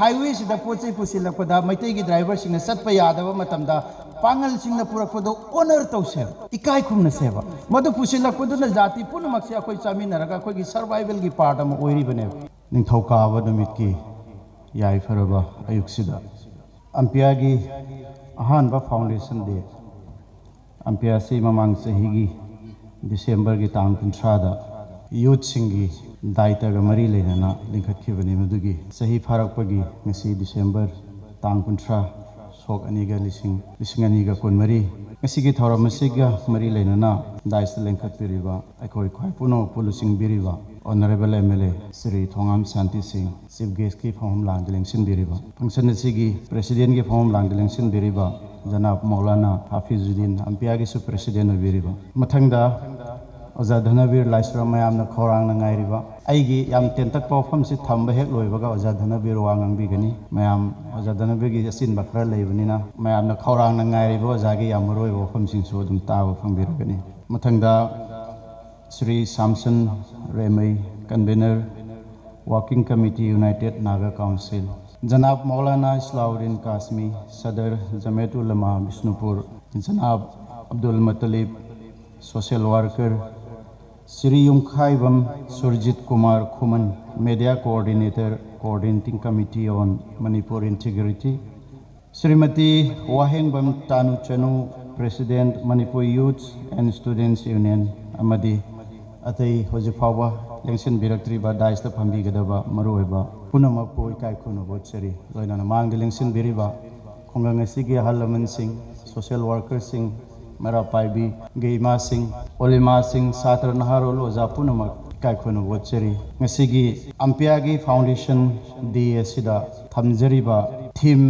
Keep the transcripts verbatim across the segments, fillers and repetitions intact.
ꯍꯥꯏꯋꯦꯁꯤꯗ ꯄꯣꯠ ꯆꯩ ꯄꯨꯁꯤꯜꯂꯛꯄꯗ ꯃꯩꯇꯩꯒꯤ ꯗ꯭ꯔꯥꯏꯚꯔꯁꯤꯡꯅ ꯆꯠꯄ ꯌꯥꯗꯕ ꯃꯇꯝꯗ ꯄꯥꯡꯒꯜꯁꯤꯡꯅ ꯄꯨꯔꯛꯄꯗꯣ ꯑꯣꯅꯔ ꯇꯧꯁꯦꯕ, ꯏꯀꯥꯏ ꯈꯨꯝꯅꯁꯦꯕ꯫ ꯃꯗꯨ ꯄꯨꯁꯤꯜꯂꯛꯄꯗꯨꯅ ꯖꯥꯇꯤ ꯄꯨꯝꯅꯃꯛꯁꯦ ꯑꯩꯈꯣꯏ ꯆꯥꯃꯤꯟꯅꯔꯒ ꯑꯩꯈꯣꯏꯒꯤ ꯁꯔꯚꯥꯏꯕꯦꯜꯒꯤ ꯄꯥꯔꯠ ꯑꯃ ꯑꯣꯏꯔꯤꯕꯅꯦꯕ꯫ ꯅꯤꯡꯊꯧꯀꯥꯕ ꯅꯨꯃꯤꯠꯀꯤ ꯌꯥꯏꯐꯔꯕ ꯑꯌꯨꯛꯁꯤꯗ ꯑꯝꯄꯤꯌꯥꯒꯤ ꯑꯍꯥꯟꯕ ꯐꯥꯎꯟꯗꯦꯁꯟ ꯗꯦ꯫ ꯑꯝꯄꯤꯌꯥꯁꯤ ꯃꯃꯥꯡ ꯆꯍꯤꯒꯤ ꯗꯤꯁꯦꯝꯕꯔꯒꯤ ꯇꯥꯡ ꯀꯨꯟꯊ꯭ꯔꯥꯗ ꯌꯨꯠꯁꯤꯡꯒꯤ ꯗꯥꯏꯇꯒ ꯃꯔꯤ ꯂꯩꯅꯅ ꯂꯤꯡꯈꯠꯈꯤꯕꯅꯤ꯫ ꯃꯗꯨꯒꯤ ꯆꯍꯤ ꯐꯥꯔꯛꯄꯒꯤ ꯉꯁꯤ ꯗꯤꯁꯦꯝꯕꯔ ꯇꯥꯡ ꯀꯨꯟꯊ꯭ꯔꯥ, ꯁꯣꯛ ꯑꯅꯤꯒ ꯂꯤꯁꯤꯡ, ꯂꯤꯁꯤꯡ ꯑꯅꯤꯒ ꯀꯨꯟꯃꯔꯤ, ꯉꯁꯤꯒꯤ ꯊꯧꯔꯝ ꯑꯁꯤꯒ ꯃꯔꯤ ꯂꯩꯅꯅ ꯗꯥꯏꯁꯇ ꯂꯤꯡꯈꯠꯄꯤꯔꯤꯕ ꯑꯩꯈꯣꯏ ꯈ꯭ꯋꯥꯏ ꯄꯨꯝꯅꯃꯛꯄꯨ ꯂꯨꯆꯤꯡꯕꯤꯔꯤꯕ honourable M L A Shri Thongam Shanti Singh, chief ꯒꯦꯁꯀꯤ ꯐꯝꯐꯝ ꯂꯥꯡꯗ ꯂꯦꯡꯁꯤꯟꯕꯤꯔꯤꯕ, ꯐꯪꯁꯟ ꯑꯁꯤꯒꯤ ꯄ꯭ꯔꯦꯁꯤꯗꯦꯟꯒꯤ ꯐꯝꯐꯝ ꯂꯥꯡꯗ ꯂꯦꯡꯁꯤꯟꯕꯤꯔꯤꯕ ꯖꯅꯥꯕ ꯃꯧꯂꯥꯅꯥ ꯍꯥꯐꯤꯖꯨꯗꯤꯟ ꯑꯝꯄꯤꯌꯥꯒꯤꯁꯨ ꯄ꯭ꯔꯦꯁꯤꯗꯦꯟ ꯑꯣꯏꯕꯤꯔꯤꯕ, ꯃꯊꯪꯗ ꯑꯣꯖꯥ ꯙꯅꯕꯤꯔ ꯂꯥꯏꯁ꯭ꯔꯝ ꯃꯌꯥꯝꯅ ꯈꯧꯔꯥꯡꯅ ꯉꯥꯏꯔꯤꯕ꯫ ꯑꯩꯒꯤ ꯌꯥꯝ ꯇꯦꯟꯇꯛꯄ ꯋꯥꯐꯝꯁꯤ ꯊꯝꯕ ꯍꯦꯛ ꯂꯣꯏꯕꯒ ꯑꯣꯖꯥ ꯙꯅꯕꯤꯔ ꯋꯥ ꯉꯥꯡꯕꯤꯒꯅꯤ꯫ ꯃꯌꯥꯝ ꯑꯣꯖꯥ ꯙꯅꯕꯤꯔꯒꯤ ꯑꯆꯤꯟꯕ ꯈꯔ ꯂꯩꯕꯅꯤꯅ ꯃꯌꯥꯝꯅ ꯈꯧꯔꯥꯡꯅ ꯉꯥꯏꯔꯤꯕ ꯑꯣꯖꯥꯒꯤ ꯌꯥꯝ ꯃꯔꯨꯑꯣꯏꯕ ꯋꯥꯐꯝꯁꯤꯡꯁꯨ ꯑꯗꯨꯝ ꯇꯥꯕ ꯐꯪꯕꯤꯔꯒꯅꯤ꯫ ꯃꯊꯪꯗ Shri Samson Remei, convenor, working committee, united Naga council, Janab Maulana Islauddin Qasmi, Sadar Jamiat Ulama Bishnupur, Janab Abdul Mutalib, social worker, Shri Yumkhaibam Surjit Kumar Khuman, media coordinator, Coordinating Committee on Manipur Integrity, Shrimati Wahengbam Tanu Chanu, President, Manipur Youth and Students Union, ꯑꯃꯗꯤ ꯑꯇꯩ ꯍꯧꯖꯤꯛ ꯐꯥꯎꯕ ꯂꯦꯡꯁꯤꯟꯕꯤꯔꯛꯇ꯭ꯔꯤꯕ ꯗꯥꯏꯁꯇ ꯐꯝꯕꯤꯒꯗꯕ ꯃꯔꯨꯑꯣꯏꯕ ꯄꯨꯝꯅꯃꯛꯄꯨ ꯏꯀꯥꯏ ꯈꯨꯝꯅꯕ ꯎꯠꯆꯔꯤ꯫ ꯂꯣꯏꯅꯅ ꯃꯥꯡꯗ ꯂꯦꯡꯁꯤꯟꯕꯤꯔꯤꯕ ꯈꯨꯡꯒꯪ ꯑꯁꯤꯒꯤ ꯑꯍꯜ ꯂꯃꯟꯁꯤꯡ, ꯁꯣꯁꯤꯌꯦꯜ ꯋꯥꯔꯀꯔꯁꯤꯡ, ꯃꯩꯔꯥ ꯄꯥꯏꯕꯤꯒꯤ ꯏꯃꯥꯁꯤꯡ, ꯑꯣꯂꯤꯃꯥꯁꯤꯡ, ꯁꯥꯇ꯭ꯔ ꯅꯍꯥꯔꯣꯜ ꯑꯣꯖꯥ ꯄꯨꯝꯅꯃꯛ ꯏꯀꯥꯏ ꯈꯨꯝꯅꯕ ꯎꯠꯆꯔꯤ꯫ ꯉꯁꯤꯒꯤ ꯑꯝꯄꯤꯌꯥꯒꯤ ꯐꯥꯎꯟꯗꯦꯁꯟ ꯗꯦ ꯑꯁꯤꯗ ꯊꯝꯖꯔꯤꯕ ꯊꯤꯝ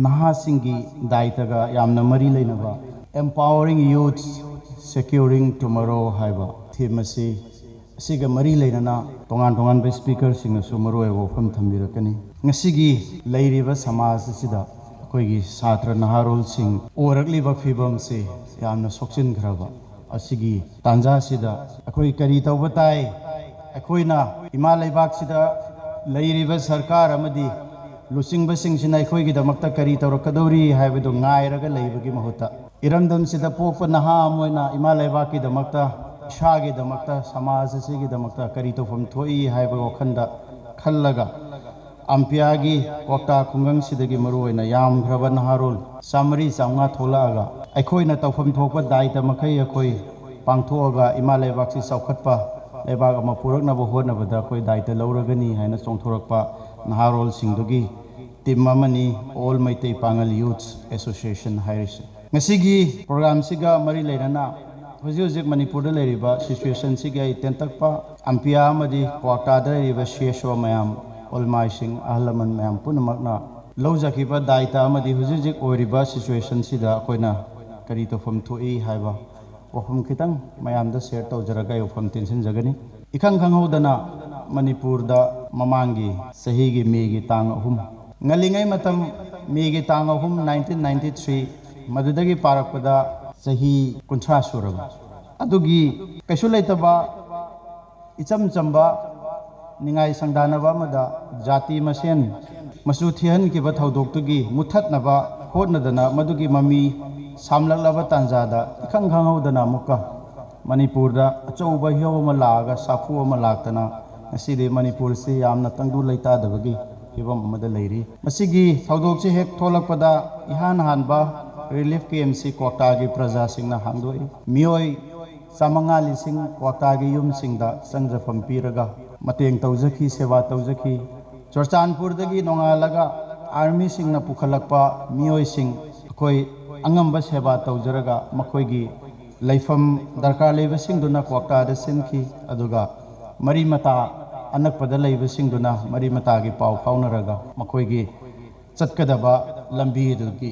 ꯅꯍꯥꯁꯤꯡꯒꯤ ꯗꯥꯏꯇꯒ ꯌꯥꯝꯅ ꯃꯔꯤ ꯂꯩꯅꯕ Empowering Youth, Securing Tomorrow ꯍꯥꯏꯕ ꯊꯤꯝ ꯑꯁꯤ, ꯑꯁꯤꯒ ꯃꯔꯤ ꯂꯩꯅꯅ ꯇꯣꯉꯥꯟ ꯇꯣꯉꯥꯟꯕ ꯁ꯭ꯄꯤꯀꯔꯁꯤꯡꯅꯁꯨ ꯃꯔꯨꯑꯣꯏꯕ ꯋꯥꯐꯝ ꯊꯝꯕꯤꯔꯛꯀꯅꯤ꯫ ꯉꯁꯤꯒꯤ ꯂꯩꯔꯤꯕ ꯁꯃꯥꯖ ꯑꯁꯤꯗ ꯑꯩꯈꯣꯏꯒꯤ ꯁꯥꯇ꯭ꯔ ꯅꯍꯥꯔꯣꯜꯁꯤꯡ ꯑꯣꯏꯔꯛꯂꯤꯕ ꯐꯤꯕꯝꯁꯤ ꯌꯥꯝꯅ ꯁꯣꯛꯆꯤꯟꯈ꯭ꯔꯕ ꯑꯁꯤꯒꯤ ꯇꯥꯟꯖꯥꯁꯤꯗ ꯑꯩꯈꯣꯏ ꯀꯔꯤ ꯇꯧꯕ ꯇꯥꯏ? ꯑꯩꯈꯣꯏꯅ ꯏꯃꯥ ꯂꯩꯕꯥꯛꯁꯤꯗ ꯂꯩꯔꯤꯕ ꯁꯔꯀꯥꯔ ꯑꯃꯗꯤ ꯂꯨꯆꯤꯡꯕꯁꯤꯡꯁꯤꯅ ꯑꯩꯈꯣꯏꯒꯤꯗꯃꯛꯇ ꯀꯔꯤ ꯇꯧꯔꯛꯀꯗꯧꯔꯤ ꯍꯥꯏꯕꯗꯨ ꯉꯥꯏꯔꯒ ꯂꯩꯕꯒꯤ ꯃꯍꯨꯠꯇ, ꯏꯔꯝꯗꯝꯁꯤꯗ ꯄꯣꯛꯄ ꯅꯍꯥ ꯑꯃ ꯑꯣꯏꯅ ꯏꯃꯥ ꯂꯩꯕꯥꯛꯀꯤꯗꯃꯛꯇ, ꯏꯁꯥꯒꯤꯗꯃꯛꯇ, ꯁꯃꯥꯖ ꯑꯁꯤꯒꯤꯗꯃꯛꯇ ꯀꯔꯤ ꯇꯧꯐꯝ ꯊꯣꯛꯏ ꯍꯥꯏꯕ ꯋꯥꯈꯜꯗ ꯈꯜꯂꯒ, ꯑꯝꯄꯤꯌꯥꯒꯤ ꯀ꯭ꯋꯥꯛꯇꯥ ꯈꯨꯡꯒꯪꯁꯤꯗꯒꯤ ꯃꯔꯨꯑꯣꯏꯅ ꯌꯥꯝꯈ꯭ꯔꯕ ꯅꯍꯥꯔꯣꯜ ꯆꯥꯃꯔꯤ ꯆꯥꯃꯉꯥ ꯊꯣꯛꯂꯛꯑꯒ, ꯑꯩꯈꯣꯏꯅ ꯇꯧꯐꯝ ꯊꯣꯛꯄ ꯗꯥꯏꯇ ꯃꯈꯩ ꯑꯩꯈꯣꯏ ꯄꯥꯡꯊꯣꯛꯑꯒ ꯏꯃꯥ ꯂꯩꯕꯥꯛꯁꯤ ꯆꯥꯎꯈꯠꯄ ꯂꯩꯕꯥꯛ ꯑꯃ ꯄꯨꯔꯛꯅꯕ ꯍꯣꯠꯅꯕꯗ ꯑꯩꯈꯣꯏ ꯗꯥꯏꯇ ꯂꯧꯔꯒꯅꯤ ꯍꯥꯏꯅ ꯆꯣꯡꯊꯣꯔꯛꯄ ꯅꯍꯥꯔꯣꯜꯁꯤꯡꯗꯨꯒꯤ ꯇꯤꯝ ꯑꯃꯅꯤ, ꯑꯣꯜ ꯃꯩꯇꯩ ꯄꯥꯉꯜ ꯌꯨꯊ ꯑꯦꯁꯣꯁꯤꯌꯦꯁꯟ ꯍꯥꯏꯔꯤꯁꯦ꯫ ꯉꯁꯤꯒꯤ ꯄ꯭ꯔꯣꯒ꯭ꯔꯥꯝꯁꯤꯒ ꯃꯔꯤ ꯂꯩꯅꯅ ꯍꯧꯖꯤꯛ ꯍꯧꯖꯤꯛ ꯃꯅꯤꯄꯨꯔꯗ ꯂꯩꯔꯤꯕ ꯁꯤꯆꯨꯋꯦꯁꯟꯁꯤꯒꯤ ꯑꯩ ꯇꯦꯟꯇꯛꯄ ꯑꯝꯄꯤꯌꯥ ꯑꯃꯗꯤ ꯀ꯭ꯋꯥꯛꯇꯥꯗ ꯂꯩꯔꯤꯕ ꯁꯤ ꯑꯦꯁ ꯑꯣ ꯃꯌꯥꯝ, ꯑꯣꯜꯃꯥꯏꯁꯤꯡ, ꯑꯍꯜ ꯂꯃꯟ ꯃꯌꯥꯝ ꯄꯨꯝꯅꯃꯛꯅ ꯂꯧꯖꯈꯤꯕ ꯗꯥꯏꯇ ꯑꯃꯗꯤ ꯍꯧꯖꯤꯛ ꯍꯧꯖꯤꯛ ꯑꯣꯏꯔꯤꯕ ꯁꯤꯆꯨꯋꯦꯁꯟꯁꯤꯗ ꯑꯩꯈꯣꯏꯅ ꯀꯔꯤ ꯇꯧꯐꯝ ꯊꯣꯛꯏ ꯍꯥꯏꯕ ꯋꯥꯐꯝ ꯈꯤꯇꯪ ꯃꯌꯥꯝꯗ ꯁꯤꯌꯔ ꯇꯧꯖꯔꯒ ꯑꯩ ꯋꯥꯐꯝ ꯇꯦꯟꯁꯤꯟꯖꯒꯅꯤ꯫ ꯏꯈꯪ ꯈꯪꯍꯧꯗꯅ ꯃꯅꯤꯄꯨꯔꯗ ꯃꯃꯥꯡꯒꯤ ꯆꯍꯤꯒꯤ ꯃꯦꯒꯤ ꯇꯥꯡ ꯑꯍꯨꯝ, ꯉꯜꯂꯤꯉꯩ ꯃꯇꯝ, ꯃꯦꯒꯤ ꯇꯥꯡ ꯑꯍꯨꯝ, ꯅꯥꯏꯟꯇꯤꯟ ꯅꯥꯏꯟꯇꯤ ꯊ꯭ꯔꯤ, ꯃꯗꯨꯗꯒꯤ ꯄꯥꯔꯛꯄꯗ ꯆꯍꯤ ꯀꯨꯟꯊ꯭ꯔꯥ ꯁꯨꯔꯕ꯫ ꯑꯗꯨꯒꯤ ꯀꯩꯁꯨ ꯂꯩꯇꯕ ꯏꯆꯝ ꯆꯝꯕ ꯅꯤꯡꯉꯥꯏ ꯁꯪꯗꯥꯅꯕ ꯑꯃꯗ ꯖꯥꯇꯤ ꯃꯁꯦꯟ ꯃꯆꯨ ꯊꯤꯍꯟꯈꯤꯕ ꯊꯧꯗꯣꯛꯇꯨꯒꯤ ꯃꯨꯠꯊꯠꯅꯕ ꯍꯣꯠꯅꯗꯅ ꯃꯗꯨꯒꯤ ꯃꯃꯤ ꯁꯥꯝꯂꯛꯂꯕ ꯇꯥꯟꯖꯥꯗ ꯏꯈꯪ ꯈꯪꯍꯧꯗꯅ ꯑꯃꯨꯛꯀ ꯃꯅꯤꯄꯨꯔꯗ ꯑꯆꯧꯕ ꯏꯍꯧ ꯑꯃ ꯂꯥꯛꯑꯒ ꯁꯥꯐꯨ ꯑꯃ ꯂꯥꯛꯇꯅ ꯉꯁꯤꯗꯤ ꯃꯅꯤꯄꯨꯔꯁꯤ ꯌꯥꯝꯅ ꯇꯪꯗꯨ ꯂꯩꯇꯥꯗꯕꯒꯤ ꯐꯤꯕꯝ ꯑꯃꯗ ꯂꯩꯔꯤ꯫ ꯃꯁꯤꯒꯤ ꯊꯧꯗꯣꯛꯁꯤ ꯍꯦꯛ ꯊꯣꯛꯂꯛꯄꯗ ꯏꯍꯥꯟ ꯍꯥꯟꯕ ꯔꯤꯂꯤꯐ ꯀꯦꯝꯞꯁꯤ ꯀ꯭ꯋꯥꯛꯇꯥꯒꯤ ꯄ꯭ꯔꯖꯥꯁꯤꯡꯅ ꯍꯥꯡꯗꯣꯛꯏ꯫ ꯃꯤꯑꯣꯏ ꯆꯥꯃꯉꯥ ꯂꯤꯁꯤꯡ ꯀ꯭ꯋꯥꯛꯇꯥꯒꯤ ꯌꯨꯝꯁꯤꯡꯗ ꯆꯪꯖꯐꯝ ꯄꯤꯔꯒ ꯃꯇꯦꯡ ꯇꯧꯖꯈꯤ, ꯁꯦꯕꯥ ꯇꯧꯖꯈꯤ꯫ ꯆꯨꯔꯆꯥꯟꯄꯨꯔꯗꯒꯤ ꯅꯣꯡꯉꯥꯜꯂꯒ ꯑꯥꯔꯃꯤꯁꯤꯡꯅ ꯄꯨꯈꯠꯂꯛꯄ ꯃꯤꯑꯣꯏꯁꯤꯡ ꯑꯩꯈꯣꯏ ꯑꯉꯝꯕ ꯁꯦꯕꯥ ꯇꯧꯖꯔꯒ ꯃꯈꯣꯏꯒꯤ ꯂꯩꯐꯝ ꯗꯔꯀꯥꯔ ꯂꯩꯕꯁꯤꯡꯗꯨꯅ ꯀ꯭ꯋꯥꯛꯇꯥꯗ ꯁꯤꯟꯈꯤ꯫ ꯑꯗꯨꯒ ꯃꯔꯤ ꯃꯇꯥ ꯑꯅꯛꯄꯗ ꯂꯩꯕꯁꯤꯡꯗꯨꯅ ꯃꯔꯤ ꯃꯇꯥꯒꯤ ꯄꯥꯎ ꯐꯥꯎꯅꯔꯒ ꯃꯈꯣꯏꯒꯤ ꯆꯠꯀꯗꯕ ꯂꯝꯕꯤ ꯑꯗꯨꯒꯤ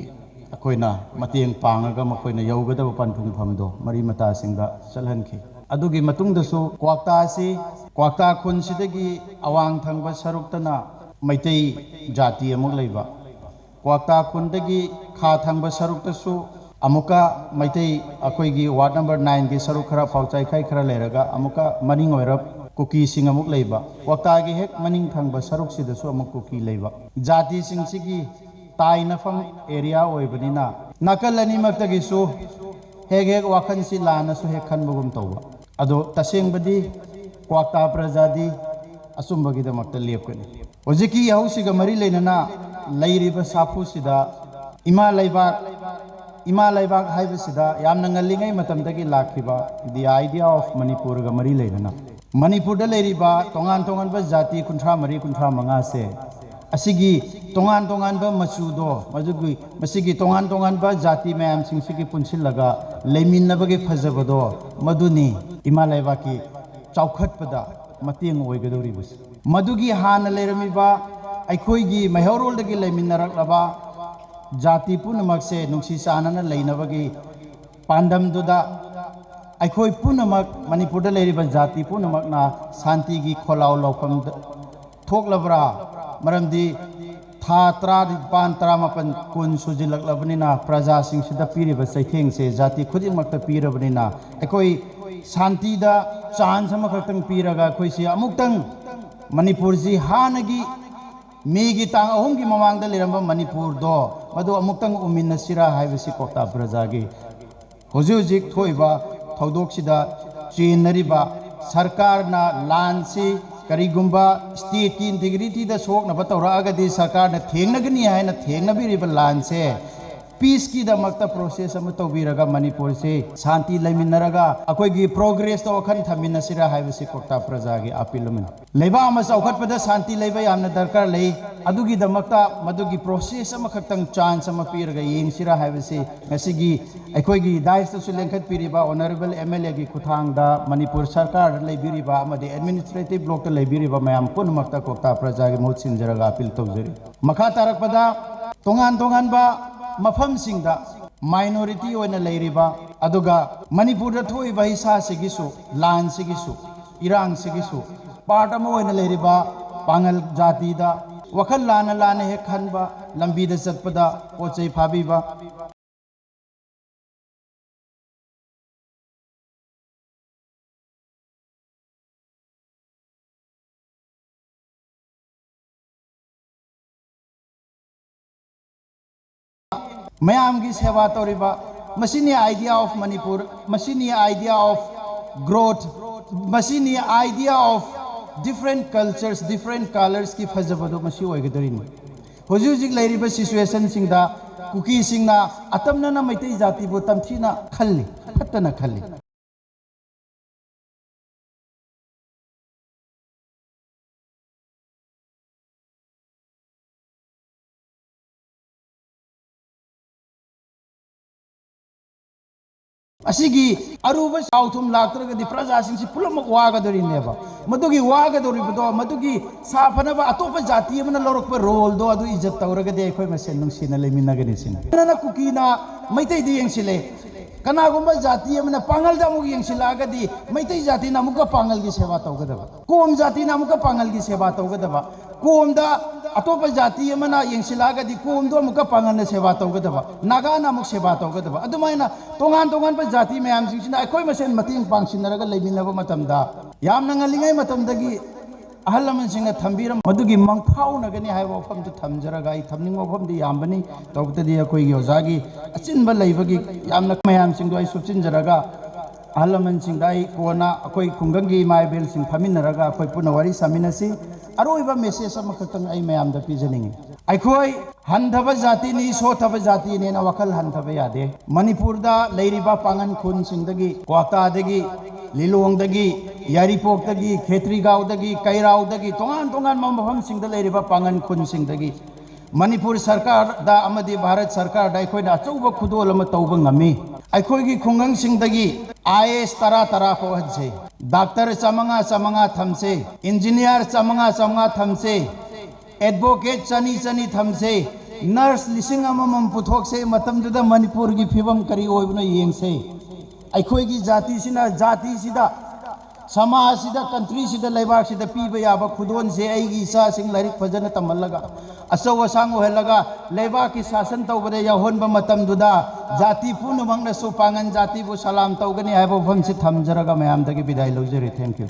ꯑꯩꯈꯣꯏꯅ ꯃꯇꯦꯡ ꯄꯥꯡꯉꯒ ꯃꯈꯣꯏꯅ ꯌꯧꯒꯗꯕ ꯄꯟꯊꯨꯡꯐꯝꯗꯣ ꯃꯔꯤ ꯃꯇꯥꯁꯤꯡꯗ ꯆꯠꯍꯟꯈꯤ꯫ ꯑꯗꯨꯒꯤ ꯃꯇꯨꯡꯗꯁꯨ ꯀ꯭ꯋꯥꯛꯇꯥ ꯑꯁꯤ, ꯀ꯭ꯋꯥꯛꯇꯥ ꯈꯨꯟꯁꯤꯗꯒꯤ ꯑꯋꯥꯡ ꯊꯪꯕ ꯁꯔꯨꯛꯇꯅ ꯃꯩꯇꯩ ꯖꯥꯇꯤ ꯑꯃꯨꯛ ꯂꯩꯕ, ꯀ꯭ꯋꯥꯛꯇꯥ ꯈꯨꯟꯗꯒꯤ ꯈꯥ ꯊꯪꯕ ꯁꯔꯨꯛꯇꯁꯨ ꯑꯃꯨꯛꯀ ꯃꯩꯇꯩ, ꯑꯩꯈꯣꯏꯒꯤ ꯋꯥꯔꯗ ꯅꯝꯕꯔ ꯅꯥꯏꯟꯒꯤ ꯁꯔꯨꯛ ꯈꯔ, ꯐꯥꯎꯆꯥꯏꯈꯥꯏ ꯈꯔ ꯂꯩꯔꯒ ꯑꯃꯨꯛꯀ ꯃꯅꯤꯡ ꯑꯣꯏꯔꯞ ꯀꯨꯀꯤꯁꯤꯡ ꯑꯃꯨꯛ ꯂꯩꯕ, ꯀ꯭ꯋꯥꯛꯇꯥꯒꯤ ꯍꯦꯛ ꯃꯅꯤꯡ ꯊꯪꯕ ꯁꯔꯨꯛꯁꯤꯗꯁꯨ ꯑꯃꯨꯛ ꯀꯨꯀꯤ ꯂꯩꯕ꯫ ꯖꯥꯇꯤꯁꯤꯡꯁꯤꯒꯤ ꯇꯥꯏꯅꯐꯝ ꯑꯦꯔꯤꯌꯥ ꯑꯣꯏꯕꯅꯤꯅ ꯅꯥꯀꯜ ꯑꯅꯤꯃꯛꯇꯒꯤꯁꯨ ꯍꯦꯛ ꯍꯦꯛ ꯋꯥꯈꯜꯁꯤ ꯂꯥꯟꯅꯁꯨ ꯍꯦꯛ ꯈꯟꯕꯒꯨꯝ ꯇꯧꯕ꯫ ꯑꯗꯣ ꯇꯁꯦꯡꯕꯗꯤ ꯀ꯭ꯋꯥꯛꯇꯥ ꯄ꯭ꯔꯖꯥꯗꯤ ꯑꯆꯨꯝꯕꯒꯤꯗꯃꯛꯇ ꯂꯦꯞꯀꯅꯤ꯫ ꯍꯧꯖꯤꯛꯀꯤ ꯏꯍꯧꯁꯤꯒ ꯃꯔꯤ ꯂꯩꯅꯅ ꯂꯩꯔꯤꯕ ꯁꯥꯐꯨꯁꯤꯗ ꯏꯃꯥ ꯂꯩꯕꯥꯛ, ꯏꯃꯥ ꯂꯩꯕꯥꯛ ꯍꯥꯏꯕꯁꯤꯗ ꯌꯥꯝꯅ ꯉꯜꯂꯤꯉꯩ ꯃꯇꯝꯗꯒꯤ ꯂꯥꯛꯈꯤꯕ the idea of ꯃꯅꯤꯄꯨꯔꯒ ꯃꯔꯤ ꯂꯩꯅꯅ ꯃꯅꯤꯄꯨꯔꯗ ꯂꯩꯔꯤꯕ ꯇꯣꯉꯥꯟ ꯇꯣꯉꯥꯟꯕ ꯖꯥꯇꯤ ꯀꯨꯟꯊ꯭ꯔꯥ ꯃꯔꯤ, ꯀꯨꯟꯊ꯭ꯔꯥ ꯃꯉꯥꯁꯦ ꯑꯁꯤꯒꯤ ꯇꯣꯉꯥꯟ ꯇꯣꯉꯥꯟꯕ ꯃꯆꯨꯗꯣ, ꯃꯗꯨꯒꯤ, ꯃꯁꯤꯒꯤ ꯇꯣꯉꯥꯟ ꯇꯣꯉꯥꯟꯕ ꯖꯥꯇꯤ ꯃꯌꯥꯝꯁꯤꯡꯁꯤꯒꯤ ꯄꯨꯟꯁꯤꯜꯂꯒ ꯂꯩꯃꯤꯟꯅꯕꯒꯤ ꯐꯖꯕꯗꯣ, ꯃꯗꯨꯅꯤ ꯏꯃꯥ ꯂꯩꯕꯥꯛꯀꯤ ꯆꯥꯎꯈꯠꯄꯗ ꯃꯇꯦꯡ ꯑꯣꯏꯒꯗꯧꯔꯤꯕꯁꯦ꯫ ꯃꯗꯨꯒꯤ ꯍꯥꯟꯅ ꯂꯩꯔꯝꯃꯤꯕ ꯑꯩꯈꯣꯏꯒꯤ ꯃꯩꯍꯧꯔꯣꯜꯗꯒꯤ ꯂꯩꯃꯤꯟꯅꯔꯛꯂꯕ ꯖꯥꯇꯤ ꯄꯨꯝꯅꯃꯛꯁꯦ ꯅꯨꯡꯁꯤ ꯆꯥꯟꯅꯅ ꯂꯩꯅꯕꯒꯤ ꯄꯥꯟꯗꯝꯗꯨꯗ ꯑꯩꯈꯣꯏ ꯄꯨꯝꯅꯃꯛ, ꯃꯅꯤꯄꯨꯔꯗ ꯂꯩꯔꯤꯕ ꯖꯥꯇꯤ ꯄꯨꯝꯅꯃꯛꯅ ꯁꯥꯟꯇꯤꯒꯤ ꯈꯣꯜꯂꯥꯎ ꯂꯧꯐꯝꯗ ꯊꯣꯛꯂꯕ꯭ꯔꯥ? ꯃꯔꯝꯗꯤ ꯊꯥ ꯇꯔꯥꯅꯤꯄꯥꯟ, ꯇꯔꯥꯃꯥꯄꯟ, ꯀꯨꯟ ꯁꯨꯖꯤꯜꯂꯛꯂꯕꯅꯤꯅ ꯄ꯭ꯔꯖꯥꯁꯤꯡꯁꯤꯗ ꯄꯤꯔꯤꯕ ꯆꯩꯊꯦꯡꯁꯦ ꯖꯥꯇꯤ ꯈꯨꯗꯤꯡꯃꯛꯇ ꯄꯤꯔꯕꯅꯤꯅ ꯑꯩꯈꯣꯏ ꯁꯥꯟꯇꯤꯗ ꯆꯥꯟꯁ ꯑꯃꯈꯛꯇꯪ ꯄꯤꯔꯒ ꯑꯩꯈꯣꯏꯁꯤ ꯑꯃꯨꯛꯇꯪ ꯃꯅꯤꯄꯨꯔꯁꯤ ꯍꯥꯟꯅꯒꯤ ꯃꯦꯒꯤ ꯇꯥꯡ ꯑꯍꯨꯝꯒꯤ ꯃꯃꯥꯡꯗ ꯂꯩꯔꯝꯕ ꯃꯅꯤꯄꯨꯔꯗꯣ ꯃꯗꯨ ꯑꯃꯨꯛꯇꯪ ꯎꯃꯤꯟꯅꯁꯤꯔꯥ ꯍꯥꯏꯕꯁꯤ ꯀ꯭ꯋꯥꯛꯇꯥ ꯄ꯭ꯔꯖꯥꯒꯤ ꯍꯧꯖꯤꯛ ꯍꯧꯖꯤꯛ ꯊꯣꯛꯏꯕ ꯊꯧꯗꯣꯛꯁꯤꯗ ꯆꯦꯟꯅꯔꯤꯕ ꯁꯔꯀꯥꯔꯅ ꯂꯥꯟꯁꯤ ꯀꯔꯤꯒꯨꯝꯕ ꯁ꯭ꯇꯦꯠꯀꯤ ꯏꯟꯇꯤꯒ꯭ꯔꯤꯇꯤꯗ ꯁꯣꯛꯅꯕ ꯇꯧꯔꯛꯑꯒꯗꯤ ꯁꯔꯀꯥꯔꯅ ꯊꯦꯡꯅꯒꯅꯤ ꯍꯥꯏꯅ ꯊꯦꯡꯅꯕꯤꯔꯤꯕ ꯂꯥꯟꯁꯦ ꯄꯤꯁꯀꯤꯗꯃꯛꯇ ꯄ꯭ꯔꯣꯁꯦꯁ ꯑꯃ ꯇꯧꯕꯤꯔꯒ ꯃꯅꯤꯄꯨꯔꯁꯤ ꯁꯥꯟꯇꯤ ꯂꯩꯃꯤꯟꯅꯔꯒ ꯑꯩꯈꯣꯏꯒꯤ ꯄ꯭ꯔꯣꯒ꯭ꯔꯦꯁꯇ ꯋꯥꯈꯜ ꯊꯝꯃꯤꯟꯅꯁꯤꯔꯥ ꯍꯥꯏꯕꯁꯤ ꯀ꯭ꯋꯥꯛꯇꯥ ꯄ꯭ꯔꯖꯥꯒꯤ ꯑꯥꯄꯤꯜ ꯑꯃꯅꯤ꯫ ꯂꯩꯕꯥꯛ ꯑꯃ ꯆꯥꯎꯈꯠꯄꯗ ꯁꯥꯟꯇꯤ ꯂꯩꯕ ꯌꯥꯝꯅ ꯗꯔꯀꯥꯔ ꯂꯩ꯫ ꯑꯗꯨꯒꯤꯗꯃꯛꯇ ꯃꯗꯨꯒꯤ ꯄ꯭ꯔꯣꯁꯦꯁ ꯑꯃꯈꯛꯇꯪ ꯆꯥꯟꯁ ꯑꯃ ꯄꯤꯔꯒ ꯌꯦꯡꯁꯤꯔꯥ ꯍꯥꯏꯕꯁꯤ ꯉꯁꯤꯒꯤ ꯑꯩꯈꯣꯏꯒꯤ ꯗꯥꯏꯁꯇꯁꯨ ꯂꯦꯡꯈꯠꯄꯤꯔꯤꯕ ꯑꯣꯅꯔꯦꯕꯜ ꯑꯦꯝ ꯑꯦꯜ ꯑꯦꯒꯤ ꯈꯨꯠꯊꯥꯡꯗ ꯃꯅꯤꯄꯨꯔ ꯁꯔꯀꯥꯔꯗ ꯂꯩꯕꯤꯔꯤꯕ ꯑꯃꯗꯤ ꯑꯦꯗꯃꯤꯅꯤꯁꯇ꯭ꯔꯦꯇꯤꯚ ꯕ꯭ꯂꯣꯛꯇ ꯂꯩꯕꯤꯔꯤꯕ ꯃꯌꯥꯝ ꯄꯨꯝꯅꯃꯛꯇ ꯀ꯭ꯋꯥꯛꯇꯥ ꯄ꯭ꯔꯖꯥꯒꯤ ꯃꯍꯨꯠ ꯁꯤꯟꯖꯔꯒ ꯑꯥꯄꯤꯜ ꯇꯧꯖꯔꯤ꯫ ꯃꯈꯥ ꯇꯥꯔꯛꯄꯗ ꯇꯣꯉꯥꯟ ꯇꯣꯉꯥꯟꯕ ꯃꯐꯝꯁꯤꯡꯗ ꯃꯥꯏꯅꯣꯔꯤꯇꯤ ꯑꯣꯏꯅ ꯂꯩꯔꯤꯕ, ꯑꯗꯨꯒ ꯃꯅꯤꯄꯨꯔꯗ ꯊꯣꯛꯏꯕ ꯍꯩꯁꯥꯁꯤꯒꯤꯁꯨ, ꯂꯥꯟꯁꯤꯒꯤꯁꯨ, ꯏꯔꯥꯡꯁꯤꯒꯤꯁꯨ ꯄꯥꯔꯠ ꯑꯃ ꯑꯣꯏꯅ ꯂꯩꯔꯤꯕ ꯄꯥꯉꯜ ꯖꯥꯇꯤꯗ ꯋꯥꯈꯜ ꯂꯥꯟꯅ ꯂꯥꯟꯅ ꯍꯦꯛ ꯈꯟꯕ, ꯂꯝꯕꯤꯗ ꯆꯠꯄꯗ ꯄꯣꯠ ꯆꯩ ꯐꯥꯕꯤꯕ, ꯃꯌꯥꯝꯒꯤ ꯁꯦꯕꯥ ꯇꯧꯔꯤꯕ, ꯃꯁꯤꯅꯤ idea of Manipur, ꯃꯁꯤꯅꯤ idea of growth, ꯃꯁꯤꯅꯤ idea of different cultures, different colorsꯀꯤ ꯐꯖꯕꯗꯣ ꯃꯁꯤ ꯑꯣꯏꯒꯗꯣꯔꯤꯅꯤ꯫ ꯍꯧꯖꯤꯛ ꯍꯧꯖꯤꯛ ꯂꯩꯔꯤꯕ situationꯁꯤꯡꯗ ꯀꯨꯀꯤꯁꯤꯡꯅ ꯑꯇꯝꯅꯅ ꯃꯩꯇꯩ ꯖꯥꯇꯤꯕꯨ ꯇꯝꯊꯤꯅ ꯈꯜꯂꯤ, ꯐꯠꯇꯅ ꯈꯜꯂꯤ꯫ ꯑꯁꯤꯒꯤ ꯑꯔꯨꯕ ꯆꯥꯎ ꯊꯨꯝ ꯂꯥꯛꯇ꯭ꯔꯒꯗꯤ ꯄ꯭ꯔꯖꯥꯁꯤꯡꯁꯤ ꯄꯨꯝꯅꯃꯛ ꯋꯥꯒꯗꯧꯔꯤꯅꯦꯕ꯫ ꯃꯗꯨꯒꯤ ꯋꯥꯒꯗꯧꯔꯤꯕꯗꯣ, ꯃꯗꯨꯒꯤ ꯁꯥꯐꯅꯕ ꯑꯇꯣꯞꯄ ꯖꯥꯇꯤ ꯑꯃꯅ ꯂꯧꯔꯛꯄ roleꯗꯣ ꯑꯗꯨ ꯏꯖꯠ ꯇꯧꯔꯒꯗꯤ ꯑꯩꯈꯣꯏ ꯃꯁꯦꯟ ꯅꯨꯡꯁꯤꯅ ꯂꯩꯃꯤꯟꯅꯒꯅꯤ ꯁꯤꯅꯤ꯫ ꯅꯪꯅ ꯀꯨꯀꯤꯅ ꯃꯩꯇꯩꯗ ꯌꯦꯡꯁꯤꯜꯂꯦ, ꯀꯅꯥꯒꯨꯝꯕ ꯖꯥꯇꯤ ꯑꯃꯅ ꯄꯥꯡꯒꯜꯗ ꯑꯃꯨꯛ ꯌꯦꯡꯁꯤꯜꯂꯛꯑꯒꯗꯤ ꯃꯩꯇꯩ ꯖꯥꯇꯤꯅ ꯑꯃꯨꯛꯀ ꯄꯥꯡꯒꯜꯒꯤ ꯁꯦꯕꯥ ꯇꯧꯒꯗꯕ, ꯀꯣꯝ ꯖꯥꯇꯤꯅ ꯑꯃꯨꯛꯀ ꯄꯥꯡꯒꯜꯒꯤ ꯁꯦꯕꯥ ꯇꯧꯒꯗꯕ, ꯀꯣꯝꯗ ꯑꯇꯣꯞꯄ ꯖꯥꯇꯤ ꯑꯃꯅ ꯌꯦꯡꯁꯤꯜꯂꯛꯑꯒꯗꯤ ꯀꯣꯝꯗꯣ ꯑꯃꯨꯛꯀ ꯄꯥꯡꯒꯜꯅ ꯁꯦꯕꯥ ꯇꯧꯒꯗꯕ, ꯅꯥꯒꯥꯅ ꯑꯃꯨꯛ ꯁꯦꯕꯥ ꯇꯧꯒꯗꯕ꯫ ꯑꯗꯨꯃꯥꯏꯅ ꯇꯣꯉꯥꯟ ꯇꯣꯉꯥꯟꯕ ꯖꯥꯇꯤ ꯃꯌꯥꯝꯁꯤꯡꯁꯤꯅ ꯑꯩꯈꯣꯏ ꯃꯁꯦꯟ ꯃꯇꯦꯡ ꯄꯥꯡꯁꯤꯟꯅꯔꯒ ꯂꯩꯃꯤꯟꯅꯕ ꯃꯇꯝꯗ, ꯌꯥꯝꯅ ꯉꯜꯂꯤꯉꯩ ꯃꯇꯝꯗꯒꯤ ꯑꯍꯜ ꯂꯃꯟꯁꯤꯡꯅ ꯊꯝꯕꯤꯔꯝꯕ ꯃꯗꯨꯒꯤ ꯃꯪꯐꯥꯎꯅꯒꯅꯤ ꯍꯥꯏꯕ ꯋꯥꯐꯝꯗꯨ ꯊꯝꯖꯔꯒ, ꯑꯩ ꯊꯝꯅꯤꯡꯕ ꯋꯥꯐꯝꯗꯤ ꯌꯥꯝꯕꯅꯤ, ꯇꯧꯕꯇꯗꯤ ꯑꯩꯈꯣꯏꯒꯤ ꯑꯣꯖꯥꯒꯤ ꯑꯆꯤꯟꯕ ꯂꯩꯕꯒꯤ ꯌꯥꯝꯅ ꯃꯌꯥꯝꯁꯤꯡꯗꯣ ꯑꯩ ꯁꯨꯞꯆꯤꯟꯖꯔꯒ, ꯑꯍꯜ ꯂꯃꯟꯁꯤꯡꯗ ꯑꯩ ꯀꯣꯟꯅ ꯑꯩꯈꯣꯏ ꯈꯨꯡꯒꯪꯒꯤ ꯏꯃꯥ ꯏꯕꯦꯜꯁꯤꯡ ꯐꯝꯃꯤꯟꯅꯔꯒ ꯑꯩꯈꯣꯏ ꯄꯨꯟꯅ ꯋꯥꯔꯤ ꯁꯥꯃꯤꯟꯅꯁꯤ꯫ ꯑꯔꯣꯏꯕ message ꯑꯃꯈꯛꯇꯪ ꯑꯩ ꯃꯌꯥꯝꯗ ꯄꯤꯖꯅꯤꯡꯉꯤ꯫ ꯑꯩꯈꯣꯏ ꯍꯟꯊꯕ ꯖꯥꯇꯤꯅꯤ, ꯁꯣꯠꯊꯕ ꯖꯥꯇꯤꯅꯦꯅ ꯋꯥꯈꯜ ꯍꯟꯊꯕ ꯌꯥꯗꯦ꯫ ꯃꯅꯤꯄꯨꯔꯗ ꯂꯩꯔꯤꯕ ꯄꯥꯉꯟ ꯈꯨꯟꯁꯤꯡꯗꯒꯤ, ꯀ꯭ꯋꯥꯛꯇꯥꯗꯒꯤ, ꯂꯤꯂꯣꯡꯗꯒꯤ, ꯌꯥꯏꯔꯤꯄꯣꯛꯇꯒꯤ, ꯈꯦꯇ꯭ꯔꯤꯒꯥꯎꯗꯒꯤ, ꯀꯩꯔꯥꯎꯗꯒꯤ, ꯇꯣꯉꯥꯟ ꯇꯣꯉꯥꯟꯕ ꯃꯐꯝꯁꯤꯡꯗ ꯂꯩꯔꯤꯕ ꯄꯥꯉꯟ ꯈꯨꯟꯁꯤꯡꯗꯒꯤ ꯃꯅꯤꯄꯨꯔ ꯁꯔꯀꯥꯔꯗ ꯑꯃꯗꯤ ꯚꯥꯔꯠ ꯁꯔꯀꯥꯔꯗ ꯑꯩꯈꯣꯏꯅ ꯑꯆꯧꯕ ꯈꯨꯗꯣꯜ ꯑꯃ ꯇꯧꯕ ꯉꯝꯃꯤ꯫ ꯑꯩꯈꯣꯏꯒꯤ ꯈꯨꯡꯒꯪꯁꯤꯡꯗꯒꯤ IAS ꯇꯔꯥ ꯇꯔꯥ ꯄꯣꯛꯍꯟꯁꯦ, ꯗꯥꯛꯇꯔ ꯆꯥꯃꯉꯥ ꯆꯥꯃꯉꯥ ꯊꯝꯁꯦ, ꯏꯟꯖꯤꯅꯤꯌꯥꯔ ꯆꯥꯃꯉꯥ ꯆꯥꯃꯉꯥ ꯊꯝꯁꯦ, ꯑꯦꯗꯚꯣꯀꯦꯠ ꯆꯅꯤ ꯆꯅꯤ ꯊꯝꯁꯦ, ꯅꯔꯁ ꯂꯤꯁꯤꯡ ꯑꯃꯃꯝ ꯄꯨꯊꯣꯛꯁꯦ꯫ ꯃꯇꯝꯗꯨꯗ ꯃꯅꯤꯄꯨꯔꯒꯤ ꯐꯤꯕꯝ ꯀꯔꯤ ꯑꯣꯏꯕꯅꯣ ꯌꯦꯡꯁꯦ꯫ ꯑꯩꯈꯣꯏꯒꯤ ꯖꯥꯇꯤꯁꯤꯅ, ꯖꯥꯇꯤꯁꯤꯗ, ꯁꯃꯥꯖꯁꯤꯗ, countryꯁꯤꯗ, ꯂꯩꯕꯥꯛꯁꯤꯗ ꯄꯤꯕ ꯌꯥꯕ ꯈꯨꯗꯣꯜꯁꯦ ꯑꯩꯒꯤ ꯏꯆꯥꯁꯤꯡ ꯂꯥꯏꯔꯤꯛ ꯐꯖꯅ ꯇꯝꯍꯜꯂꯒ, ꯑꯆꯧ ꯑꯁꯥꯡ ꯑꯣꯏꯍꯜꯂꯒ, ꯂꯩꯕꯥꯛꯀꯤ ꯁꯥꯁꯟ ꯇꯧꯕꯗ ꯌꯥꯎꯍꯟꯕ ꯃꯇꯝꯗꯨꯗ ꯖꯥꯇꯤ ꯄꯨꯝꯅꯃꯛꯅꯁꯨ ꯄꯥꯉꯟ ꯖꯥꯇꯤꯕꯨ ꯁꯂꯥꯝ ꯇꯧꯒꯅꯤ ꯍꯥꯏꯕ ꯋꯥꯐꯝꯁꯤ ꯊꯝꯖꯔꯒ ꯃꯌꯥꯝꯗꯒꯤ ꯕꯤꯗꯥꯏ ꯂꯧꯖꯔꯦ꯫ Thank you꯫